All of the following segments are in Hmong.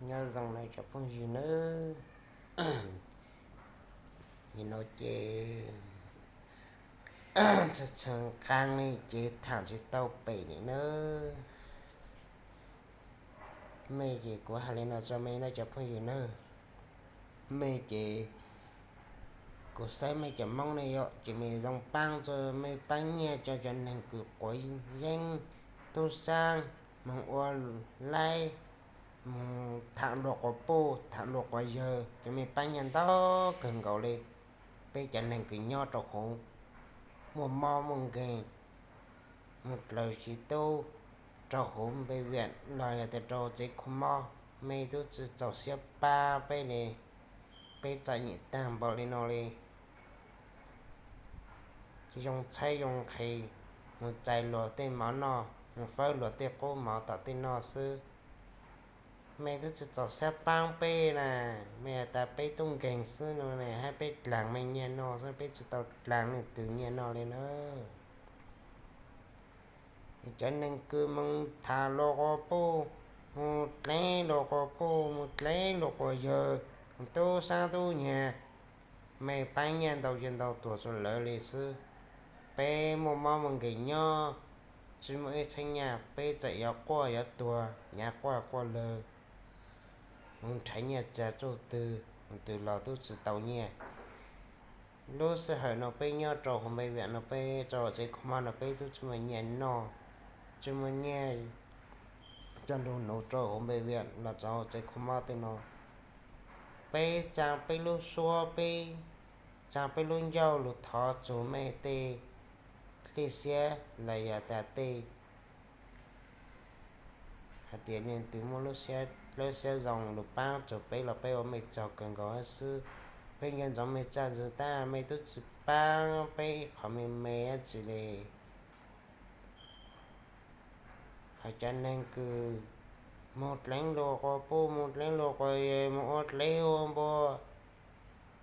Nyob zoo nawb cov phooj ywg nawb. Nim no ces txhua txhua qee li ces tham tsis tau pem li nawb. Mej ces kuv hais li no tso mej nawb cov phooj ywg nawb. Mej ces kuv saib mej cov Moob ne yom, ces mej zoo paab txug mej paab nyiaj rua cov neeg kws quav yeeb, tub saab, moog ua laib, moog tham luag quas puj, tham luag quas yawg, ces mej paab nyiaj ntau kawg nkaus li. Peb cov neeg kws nyob rua huv, muaj mob muaj nkeeg, moog dlaws tsis tub rua huv npe viam los yog tas rua tsev khu mob, mej tub tsi txaus siab paab peb li. Peb txom nyem taag npaum li no li, yoo tshaib yoo nqhis, moog txais luag tej mov noj, moog fawb luag tej qub mov tom tej noj xwb. Mej tub tsi txaus siab paab peb na, mej has tas peb tub nkeeg xwb no ne, hab peb dlaag mej nyiaj noj xwb, peb tsi tau dlaag leej twg nyiaj noj li na. Cov neeg kws moog tham luag quas puj, moog dlev luag quas puj, moog dlev luag quas yawg, moog tub saab tub nyag, mej paab nyiaj ntau ces ntau tuag rua lawv li xwb. Peb muaj mob muaj nkeeg nyob, tsi muaj ib txheeb nyiaj, peb txawm yuav quaj yuav tuag, nyav quaj quaj lawg, moog nrhav nyiaj txag txuj twg, moog twg los tub tsi tau nyiaj. Lub sij hawm no peb nyob rua huv npe viam no, peb rua tsev khu mob no peb tub tsi muaj nyiaj noj, tsi muaj nyiaj coj lug nuv rua huv npe viam los rua tsev khu mob tej no. Peb tsaa peb lub suab, peb tsaa peb lub ncauj lug thov txug mej tej dlej siab los yog tas tej hais tias leej twg muaj lub siab, lub siab zoo lug paab txug peb los peb ua mej tsaug kawg nkaus xwb. Peb nco ntsoov mej txaj ntxwg tab mej tub tsi paab peb ib qho me me dlaab tsi li. Hos cov neeg kws moog dlev luag quas puj, moog dlev luag quas yawg, moog ua dlev ua npua,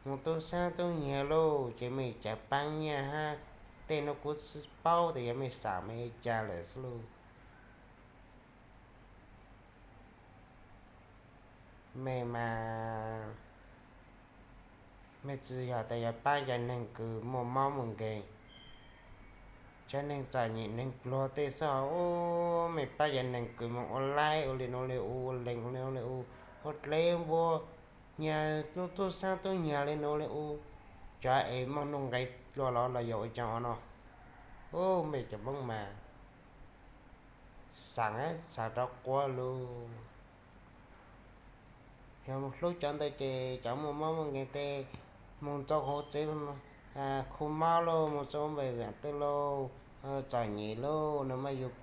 moog tub saab tub nyag lauj, ces mej cav paab nyiaj hab. Tej nuav kuv tsi paub tas yog mej xam mej ca lawm xwb lauj. Mej mas, mej tsi yog tas yog paab cov neeg kws muaj mob muaj nkeeg, cov neeg txom nyem neeg pluag tej xwb hos. Mej paab cov neeg kws moog ua laib ua li nuav li u, ua leeg ua li nuav li u, ua dlev npua, nyag tub saab tub nyag li nuav li u, cov es moog nuj nqes dlua los los yog ua cov no. Mej cov Moob mas xaav, xaav rov quav lug. Yog hlub cov ntawd ces cov muaj mob muaj nkeeg tej moog rua huv tsev khu mob lauj, moog rua npe viam tej lauj, txom nyem lauj, nuav mas yug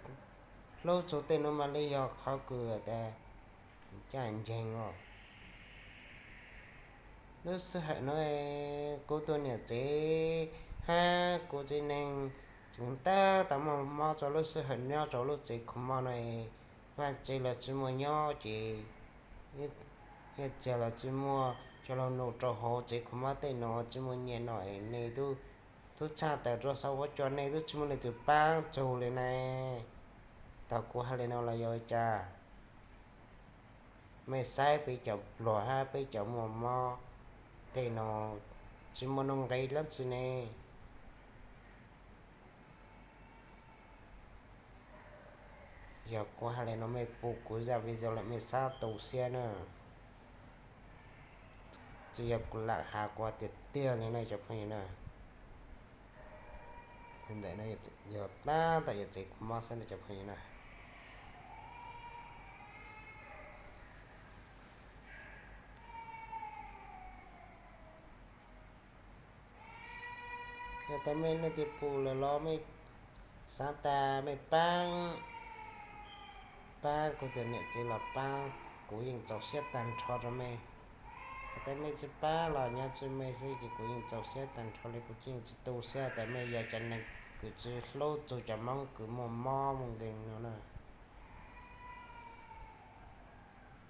hlub txug tej nuav mas li yog qhov kws tas caj nceeg os. Lub sij hawm nuav kuv tus niam tsev hab kuv tsev neeg tseem tab tom muaj mob rua lub sij hawm nyob rua lub tsev khu mob no. Vaaj tse los tsi muaj nyob ces, yaj txiag los tsi muaj coj lug nuv rua huv tsev khu mob tej nuav, tsi muaj nyiaj noj es nej tub tshaj tawm rua saum huab cua, nej tub tsi muaj leej twg paab txug li ne. Thaum kuv hais li no los yog ua cas? Mej saib peb cov pluag hab peb cov muaj mob tej no tsi muaj nuj nqes dlaab tsi ne. Yog kuv hais li no mej pum kuv zaj video lawm mej txhob tu siab na. Tsi yog kuv lam has, kuv has tiag tiag li na cov phooj ywg na. Ntawm no yog tab tom yog tsev khu mob xwb na cov phooj ywg na. Yog tas mej leej twg pum lawm los mej xaav tas mej paab, paab kuv tus niam txiv los paab, kuv yeej txaus siab tag nrho rua mej. Yog tas mej tsi paab los nyob tsi mej xwb ces kuv yeej txaus siab tag nrho li, kuv yeej tsi tu siab tas mej yog cov neeg kws tsi hlub txug cov Moob kws muaj mob muaj nkeeg no na.